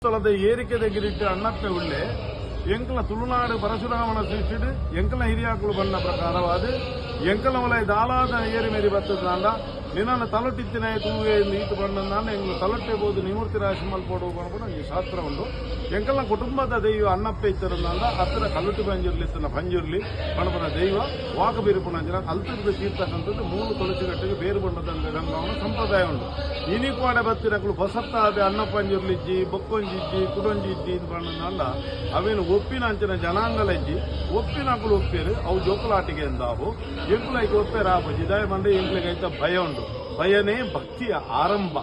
ಸ್ಥಳದ ಏರಿಕೆದ ಗಿರಿಟ್ ಅಣ್ಣಪ್ಪೆ ಉಳ್ಳೆ. ಎಂಕಲ ತುಳುನಾಡು ಪರಶುರಾಮನ ಸೃಷ್ಟಿಡ್ ಎಂಕಲ ಹಿರಿಯಾಕುಲು ಬಣ್ಣ ಪ್ರಕಾರವಾದ ಎಂಕಲ ಒಲ ದಾಲಾದ ಏರಿ ಮೇರಿ ಬತ್ತದಾಂಡ ನಿನ್ನ ತಲೊಟ್ಟಿತ್ತಿನ ತೂವೆ ಈತು ಬಣ್ಣ ಎಂಗ್ಲ ತಲೊಟ್ಟೆ ಬೋದು ನಿವೃತ್ತಿ ರಾಶಿ ಮಲ್ಪೋಡು ಪನ್ಪುನ ಈ ಶಾಸ್ತ್ರ ಉಂಡು. ಎಂಕಲ್ನ ಕುಟುಂಬದ ದೈವ ಅಣ್ಣಪ್ಪೆ ಇತ್ತರಂದ ಹತ್ತಿರ ಕಲ್ಲುಟ್ಟಿ ಪಂಜುರ್ಲಿ ಇತ್ತಿನ ಪಂಜುರ್ಲಿ ಪಣಪುನ ದೈವ ವಾಕ ಬೀರುಪುನ ಅಂಚಿನ ಅಲ್ತರದ ತೀರ್ಥಕ್ಕಂಥದ್ದು ಮೂಲು ತುಳಸಿಗಟ್ಟಿಗೆ ಬೇರು ಬಣ್ಣದ ಗಂಗಾವನ ಸಂಪ್ರದಾಯ ಉಂಡು. ಇನಿಕೋಡೆ ಬತ್ತಿನಕುಲು ಹೊಸತ್ತಾದ ಅಣ್ಣ ಪಂಜುರ್ಲಿಜ್ಜಿ, ಬೊಕ್ಕೊಂಜಿಜ್ಜಿ, ಕುಡೊಂಜಿ ಇಜ್ಜಿ ಇದು ಬಣ್ಣದ ಅವೇನು ಒಪ್ಪಿನ ಅಂಚಿನ ಜನಾಂಗಲಜ್ಜಿ. ಒಪ್ಪಿನಕುಲು ಒಪ್ಪೇರು, ಅವು ಜೋಕುಲಾಟಿಗೆ ಎಂದಾವು. ಎಂಕುಲೈಕ್ ಒಪ್ಪೇರು ಆಪುಜಿ. ದಾಯ ಪಂಡ ಎಂಕ್ಲೆಗ್ ಐತ ಭಯ ಉಂಡು. ಭಯನೇ ಭಕ್ತಿಯ ಆರಂಭ.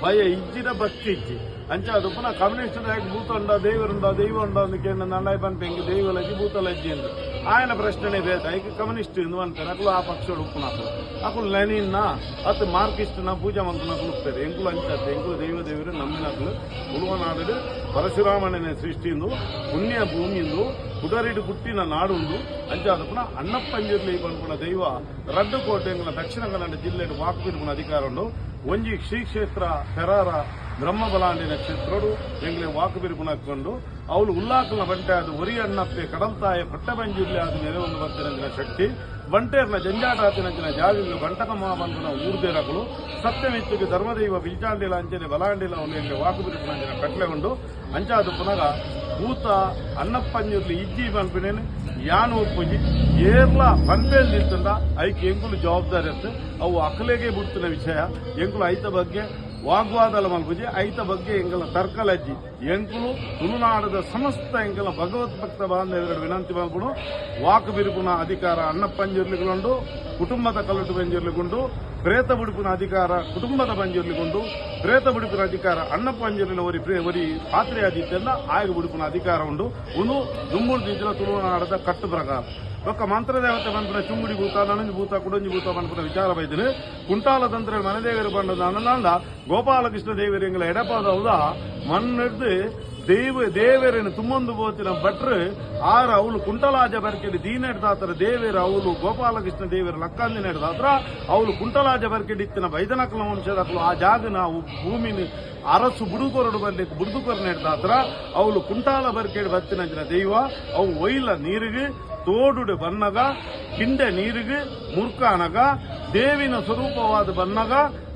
ಭಯ ಇಜ್ಜಿಡ ಭಕ್ತಿ ಇಜ್ಜಿ. ಅಂಚ ಅದು ಪುನಃ ಕಮ್ಯುನಿಸ್ಟ್ ದಾಯಕ್ ಭೂತ ಉಂಡ, ದೇವರುಂಡ, ದೈವ ಉಂಡ ಅಂದ್ ಕೇಂಡ ನಂಡಾಯ್ ಪನ್ಪೆ ಎಂಕ್ ದೈವಲಜ್ಜಿ, ಭೂತಲಜ್ಜಿ ಅಂದ್. ಆಯನ ಪ್ರಶ್ನೆ ಬೇತೆ. ಐಕ್ ಕಮ್ಯುನಿಸ್ಟ್ ಇಂದು ಪನ್ಪೆರ್ ಅಕುಲು. ಆ ಪಕ್ಷಡ್ ಉಪ್ಪುನಕುಲು ಅಕುಲು ಲೆನಿನ್ನ ಅತ್ ಮಾರ್ಕಿಸ್ಟ್ ನ ಪೂಜೆ ಮಲ್ಪುನಕುಲು ಉಪ್ಪೆರ್. ಎಂಕುಲು ಅಂಚತ್ತೆ. ಎಂಕುಲು ದೈವ ದೇವರು ನಂಬಿನಕುಲು. ತುಳುವನಾಡು ಪರಶುರಾಮನೇ ಸೃಷ್ಟಿಂದು ಪುಣ್ಯ ಭೂಮಿಂದು, ಕುಡರಿಡು ಪುಟ್ಟಿನ ನಾಡುಂಡು. ಅಂಚಾದ ಪುನಃ ಅಣ್ಣಪ್ಪಂಜುರ್ಲಿ ಪನ್ಪುನ ದೈವ ರಡ್ಡು ಕೋಟೆ ಎಂಕಲ್ನ ದಕ್ಷಿಣ ಕನ್ನಡ ಜಿಲ್ಲೆಡ್ ವಾಕ್ ಬಿರ್ಪುನ ಅಧಿಕಾರ ಉಂಡು. ಒಂಜಿ ಶ್ರೀ ಕ್ಷೇತ್ರ ಪೆರಾರ ಬ್ರಹ್ಮಬಲಾಂಡಿನ ಕ್ಷೇತ್ರಡು ಎಂಗ್ಲೆ ವಾಕ್ ಬಿರ್ಪುನಕ್ಕೊಂಡು ಅವಳು ಉಲ್ಲಾಕಲ್ನ ಬಂಟೆ ಅದು ಒರಿ ಅಣ್ಣಪ್ಪೆ ಕಡಲ್ತಾಯ ಪಟ್ಟ ಪಂಜುರ್ಲಿ ಆದ ನೆಲೆ ಒಂದು ಬತ್ತಿನಂಚಿನ ಶಕ್ತಿ. ಬಂಟೇರ್ನ ಜಂಜಾಟ ಆತಿನಂಚಿನ ಜಾಗಗಳು ಬಂಟಕಮ್ಮ ಬಂಧನ ಊರ್ದೇರಕಲು ಸತ್ಯಮೆಚ್ಚುಗೆ ಧರ್ಮದೈವ ಬಿಲ್ಚಾಂಡಿಲ ಅಂಚನೆ ಬಲಾಂಡಿಲ ಅವನು ಎಂಗ್ಲೆ ವಾಕು ಬಿರ್ಪುನಂಚಿನ ಕಟ್ಲೆ ಉಂಡು. ಅಂಚಾದ ಪುನಗ ಭೂತ ಅಣ್ಣಪ್ಪಂಜುರ್ಲಿ ಇಜ್ಜಿ ಪನ್ಪಿನೇನು ಯಾನು ಒಪ್ಪುಜಿ. ಏರ್ಲ ಪನ್ಪೇಲ್ ನಿಲ್ತುಂಡ ಐಕ್ ಎಂಕುಲು ಜವಾಬ್ದಾರಿ ಅತ್ತು. ಅವು ಅಕಲೆಗೆ ಬಿಡ್ತಿನ ವಿಷಯ. ಎಂಕುಲು ಐತ ಬಗ್ಗೆ ವಾಗ್ವಾದಲ ಮಲ್ಪುಜಿ. ಐತ ಬಗ್ಗೆ ಎಂಕಲ ತರ್ಕಲಜ್ಜಿ. ಎಂಕುಲು ತುಳುನಾಡದ ಸಮಸ್ತ ಎಂಕಲ ಭಗವತ್ ಭಕ್ತ ಬಾಂಧವ್ಯರ ವಿನಂತಿ ಮಲ್ಪುನು. ವಾಕ್ ಬಿರುಪುನ ಅಧಿಕಾರ ಅಣ್ಣಪ್ಪಂಜುರ್ಲಿಗುಂಡು, ಕುಟುಂಬದ ಕಲ್ಲುಟ್ಟು ಪಂಜುರ್ಲಿಗುಂಡು. ಪ್ರೇತ ಬುಡುಪಿನ ಅಧಿಕಾರ ಕುಟುಂಬದ ಪಂಜುರ್ಲಿಗುಂಡು. ಪ್ರೇತ ಬುಡುಪಿನ ಅಧಿಕಾರ ಅಣ್ಣಪ್ಪ ಪಂಜುರ್ಲಿನ ಒರಿ ಒರಿ ಪಾತ್ರೆ ಆದಿತ್ಯಂದ ಆಯಗ ಬುಡುಪಿನ ಅಧಿಕಾರ ಉಂಡು. ಉಂದು ದುಂಬುಡು ದಿಜ್ಜಲ ತುಳುನಾಡದ ಕಟ್ಟು ಪ್ರಕಾರ. ಬೊಕ್ಕ ಮಂತ್ರದೇವತೆ ಪನ್ಪುನ ಚುಂಗುಡಿ ಭೂತ, ನನಂಜಿ ಭೂತ, ಕುಡಂಜಿ ಭೂತ ಪನ್ಪುನ ವಿಚಾರ ಬೈದಿನಿ. ಕುಂಟಾಲ ತಂತ್ರ ಮನದೇವರು ಪಂಡದ ಅನಂದ ಗೋಪಾಲಕೃಷ್ಣ ದೇವರು ಎಂಗಳ ಎಡಪಾದ ಮಣ್ಣಿಡ್ದು ದೇವ ದೇವರನ್ನು ತುಂಬೊಂದು ಬೋತಿನ ಭಟ್ರು ಆರ ಅವಳು ಕುಂಟಲಾಜ ಬರ್ಕೆಡಿ ದೀನೆಡ್ದಾತ್ರ ದೇವೇರ ಅವಳು ಗೋಪಾಲಕೃಷ್ಣ ದೇವರ ಲಕ್ಕಂದಿನೆಡ್ದಾತ್ರ ಅವಳು ಕುಂಟಲಾಜ ಬರ್ಕೆಡಿ ಇತ್ತಿನ ಬೈದನಕಲ ವಂಶದಕಲು ಆ ಜಾಗ ನಾವು ಭೂಮಿನ ಅರಸು ಬುಡುಕೊರಡು ಬರ್ಲಿಕ್ಕೆ ಬುಡುಕೊರ ನೆಡ್ದಾತ್ರ ಅವಳು ಕುಂಟಾಲ ಬರ್ಕೆಡಿ ಬತ್ತಿನಂಚಿನ ದೈವ. ಅವು ಒಯ್ಲ ನೀರಿಗೆ ತೋಡುಡು ಬನ್ನಗ, ಕಿಂಡೆ ನೀರಿಗೆ ಮುರ್ಕಾನಗ, ದೇವಿನ ಸ್ವರೂಪವಾದ ಬನ್ನಗ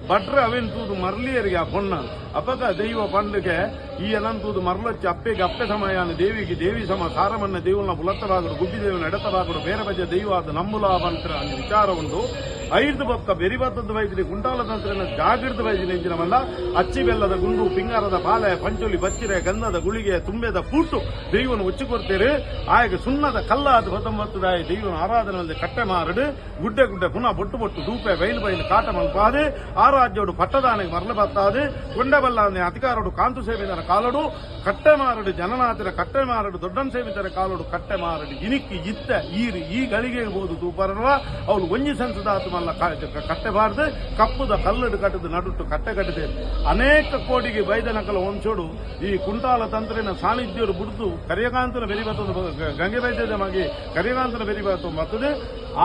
ಭಟ್ರ ಅವೇನ್ ತೂದು ಮರ್ಲಿಯರಿಗೆ ಆ ಪೊಣ್ಣ. ಅಪಗ ದೈವ ಪಂಡಿಗೆ ಈ ಅನಂತೂದು ಮರ್ಲಚ್ಚಿ ಅಪ್ಪೆಗೆ ಅಪ್ಪೆ ಸಮಯಾನ, ದೇವಿಗೆ ದೇವಿ ಸಮ, ಸಾರಮನ್ನ ದೇವುಲ್ನ ಬುಲತ್ತ ಬಾಗುಡು, ಗುಬ್ಬಿ ದೇವನ ಎಡತ ಬಾಗುಡು, ಬೇರೆ ಬಜೆ ದೈವ ಆದ ನಂಬುಲ ಬಂತ್ರ ಅಂಜಿ ವಿಚಾರ ಉಂಡು. ಐದು ಬೊಕ್ಕ ಬೆರಿಬತ್ತದ ವೈದ್ಯರಿ ಕುಂಟಾಲ ತಂತ್ರನ ಜಾಗಿರ್ದ ವೈದ್ಯ ಎಂಜಿನ ಬಂದ ಅಚ್ಚಿ ಬೆಲ್ಲದ ಗುಂಡು, ಪಿಂಗಾರದ ಪಾಲೆ, ಪಂಚೊಲಿ ಬಚ್ಚಿರೆ, ಗಂಧದ ಗುಳಿಗೆ, ತುಂಬೆದ ಪೂಟು ದೈವನ ಉಚ್ಚು ಕೊಡ್ತೀರಿ. ಆಯಗ ಸುಣ್ಣದ ಕಲ್ಲಾದ ಬತ್ತಂಬತ್ತದಾಯ ದೈವನ ಆರಾಧನೆ ಕಟ್ಟೆ ಮಾರಡು ಗುಡ್ಡೆ ಗುಡ್ಡೆ ಪುನಃ ಬೊಟ್ಟು ಬೊಟ್ಟು ದೂಪೆ ಬೈಲು ಬೈಲು ಕಾಟ ಮಲ್ಪಾದು ಆ ರಾಜ್ಯೋಡು ಪಟ್ಟದಾನಿಗೆ ಮರಳು ಬತ್ತಾದು ಕೊಂಡಬಲ್ಲಾನೆ ಅಧಿಕಾರಡು ಕಾಂತು ಸೇವಿದರ ಕಾಲಡು ಕಟ್ಟೆ ಮಾರಡು ಜನನಾಥರ ಕಟ್ಟೆ ಮಾರಡು ದೊಡ್ಡನ್ ಸೇವಿತರ ಕಾಲಡು ಕಟ್ಟೆ ಮಾರಡು ಇನಿಕ್ಕಿ ಇತ್ತ ಈರು ಈ ಗಳಿಗೆ ಬೋದು ತೂಪರವ ಅವಳು ಒಂಜಿ ಸಂಸದಾತು ಮಲ್ಲ ಕಟ್ಟೆಬಾರ್ದು. ಕಪ್ಪುದ ಕಲ್ಲಡು ಕಟ್ಟದು ನಡುಟ್ಟು ಕಟ್ಟೆ ಕಟ್ಟಿದೆ. ಅನೇಕ ಕೋಟಿಗೆ ಬೈದನಕಲ ವಂಶೋಡು ಈ ಕುಂಟಾಲ ತಂತ್ರಿನ ಸಾನ್ನಿಧ್ಯೋಡು ಬುಡ್ದು ಕರಿಯಕಾಂತನ ಬೆರಿಬತ್ತದ ಗಂಗೆ ಬೈದ್ಯದ ಮಗಿ ಕರಿಯಕಾಂತನ ಬೆರಿಬತ್ತು ಬರ್ತದೆ.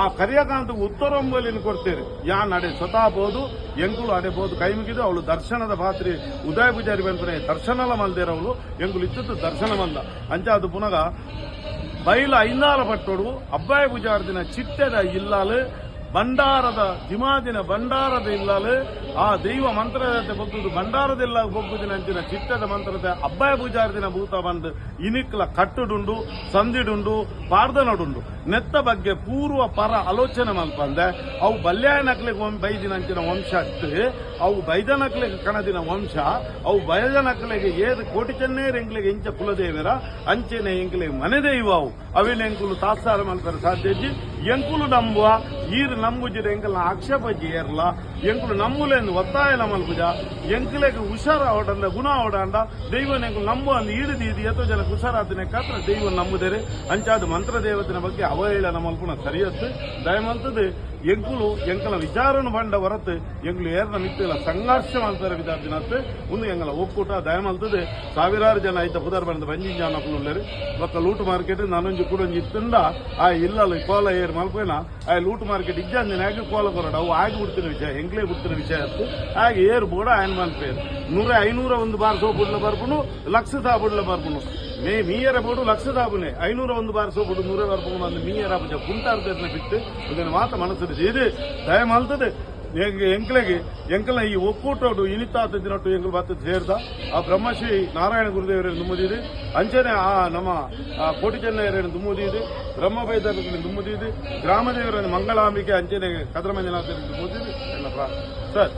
ಆ ಕರಿಯಕಾಂತ ಉತ್ತರಂಬಲಿನ ಕೊಡ್ತೇವೆ. ಯಾನ್ ಅಡೆ ಸ್ವತಃ ಬೋದು, ಎಂಕುಲು ಅಡೆ ಬೋದು ಕೈ ಮುಗಿದು ಅವಳು ದರ್ಶನದ ಪಾತ್ರಿ ಉದಯ ಪೂಜಾರಿ ಬಂದ್ರೆ ದರ್ಶನಲ ಮಲ್ದೇರ. ಅವಳು ಎಂಕುಲು ಇತ್ತದ್ದು ದರ್ಶನ ಮಂದ. ಅಂಚ ಅದು ಪುನಗ ಬೈಲ ಐಂದಾಲ ಪಟ್ಟೋಡು ಅಬ್ಬಾಯ ಪೂಜಾರ್ದಿನ ಚಿಟ್ಟೆದ ಇಲ್ಲಾಲು ಭಂಡಾರದ ದಿಮಾದಿನ ಭಂಡಾರದ ಇಲ್ಲಾಲು ಆ ದೈವ ಮಂತ್ರದ ಬೊಗ್ಗುದು ಭಂಡಾರದೆಲ್ಲ ಬೊಗ್ಗುದಿನ ಅಂಚಿನ ಚಿಟ್ಟದ ಮಂತ್ರದ ಅಬ್ಬಾಯ ಪೂಜಾರ್ದಿನ ಭೂತ ಬಂದು ಇನಿಕ್ಲ ಕಟ್ಟುಡುಂಡು, ಸಂದಿಡುಂಡು, ಪಾರ್ದನಡುಂಡು. ನೆತ್ತ ಬಗ್ಗೆ ಪೂರ್ವ ಪರ ಆಲೋಚನೆ ಮಲ್ಪಂದೆ ಅವು ಬಲ್ಯಾಯನಕ್ಲೆಗ್ ಬೈದಿನ ಅಂಚಿನ ವಂಶ ಅತ್ತು. ಅವು ಬೈದನಕ್ಲೆಗ್ ಕಣದಿನ ವಂಶ. ಅವು ಬಯದನಕ್ಲೆಗ್ ಏದು ಕೋಟಿ ಚೆನ್ನೇರ್ ಎಂಕ್ಲೆಗ್ ಇಂಚ ಕುಲದೇವರ ಅಂಚೆನೆ ಎಂಕ್ಲೆಗ್ ಮನೆ ದೈವ. ಅವು ಅವಿನ ಎಂಕುಲು ತಾತ್ಸಾರ ಮಲ್ಪರ ಸಾಧ್ಯಜ್ಜಿ. ಎಂಕುಲು ನಂಬುವ, ಈರ್ ನಂಬುಜಿರ ಎಂಕಲ್ನ ಆಕ್ಷೇಪ ಏರ್ಲ. ಎಂಕುಲು ನಂಬುಲೆಂದು ಒತ್ತಾಯಲ ಮಲ್ಪುಜ. ಎಂಕುಲೆಗ್ ಹುಷಾರ ಅವಡಂದ ಗುಣ ಅವಡಂಡ ದೈವನ ಎಂಕುಲು ನಂಬು ಅಂದ್ ಈಡು ದೀದಿ ಎತ್ತೋ ಜನ ಹುಷಾರಾತಿನ ಕಾತ್ರ ದೈವ ನಂಬುದೇರೆ. ಅಂಚಾದ ಮಂತ್ರದೇವತೆನ ಬಗ್ಗೆ ಅವಹೇಳನ ಮಲ್ಪುನ ಸರಿಯತ್ತು. ದಯಮಲ್ತದು ಎಂಕುಲು ಎಂಕಲ ವಿಚಾರನು ಬಂಡ ಹೊರತು ಎಂಕುಲು ಏರ್ನ ಮಿತ್ತಿಲ್ಲ ಸಂಘರ್ಷ ಮಲ್ಪೆರೆ ವಿದ್ಯಾರ್ಥಿನತ್. ಉಂದು ಎಂಕಲ ಒಕ್ಕೂಟ. ದಯಮಲ್ತದೆ ಸಾವಿರಾರು ಜನ ಐತ ಪುದರ್ ಬಂದ ಬಂಜಿನ ಜನಕುಲು ಉಲ್ಲೆರ್. ಬೊಕ್ಕ ಲೂಟು ಮಾರ್ಕೆಟ್ ನಾನೊಂಜಿ ಕುಡೊಂಜಿ ಇತ್ತುಂಡ ಆ ಇಲ್ಲಲ್ ಕೋಲ ಏರ್ ಮಲ್ಪೇನ, ಆ ಲೂಟು ಮಾರ್ಕೆಟ್ ಇಜ್ಜಂದಿನ ಆಗ ಕೋಲ ಕೊರಡ. ಅವು ಆಗಿ ಬಿಡ್ತಿನ ವಿಷಯ, ಎಂಕ್ಲೇ ಬಿಡ್ತಿನ ವಿಷಯ ಅತ್ತು. ಆಗ ಏರ್ ಬೋಡ ಆಯನ್ ಮಲ್ಪೇರು. 100 501 ಬಾರ್ ಸೋಪುಡ್ಲ ಬರ್ಪುನು, ಲಕ್ಷ ಸಾಪುಡ್ಲ ಬರ್ಪುನು. ಮೇ ಮೀಯರ ಬೋಡು ಲಕ್ಷ ಸಾಬುನೆ. 501 ಬಾರ್ ಸೋಪುಡು ನೂರ ಬರ್ಪುನು ಅಂದ್ ಮೀಯರ ಪೂಜ ಕುಂಟಾರ್ದ ಬಿಟ್ಟು ಇದನ್ನ ಮಾತ ಮನಸ್ಸು ಇದು. ದಯ ಮಲ್ತದೆ ಎಂಕ್ಲೆಗೆ ಎಂಕಲ್ನ ಈ ಒಕ್ಕೂಟೋಡು ಇನಿತಾತ ದಿನಟ್ಟು ಎಂಕುಲು ಬತ್ತ ಸೇರ್ದ. ಆ ಬ್ರಹ್ಮಶ್ರೀ ನಾರಾಯಣ ಗುರುದೇವರನ್ನು ದುಮ್ಮದಿದೆ. ಅಂಚನೆ ಆ ನಮ್ಮ ಕೋಟಿ ಚೆನ್ನಯ್ಯರನ್ನು ದುಮ್ಮದಿದೆ, ಬ್ರಹ್ಮ ಬೈದರನ್ನು ದುಮ್ಮದಿದೆ, ಗ್ರಾಮದೇವರನ್ನು ಮಂಗಳಾಂಬಿಕೆ, ಅಂಚನೆ ಕದ್ರಮಂಜನಾಥರನ್ನು ದುಮ್ಮದಿದೆ. ಎಲ್ಲ ಸರ್.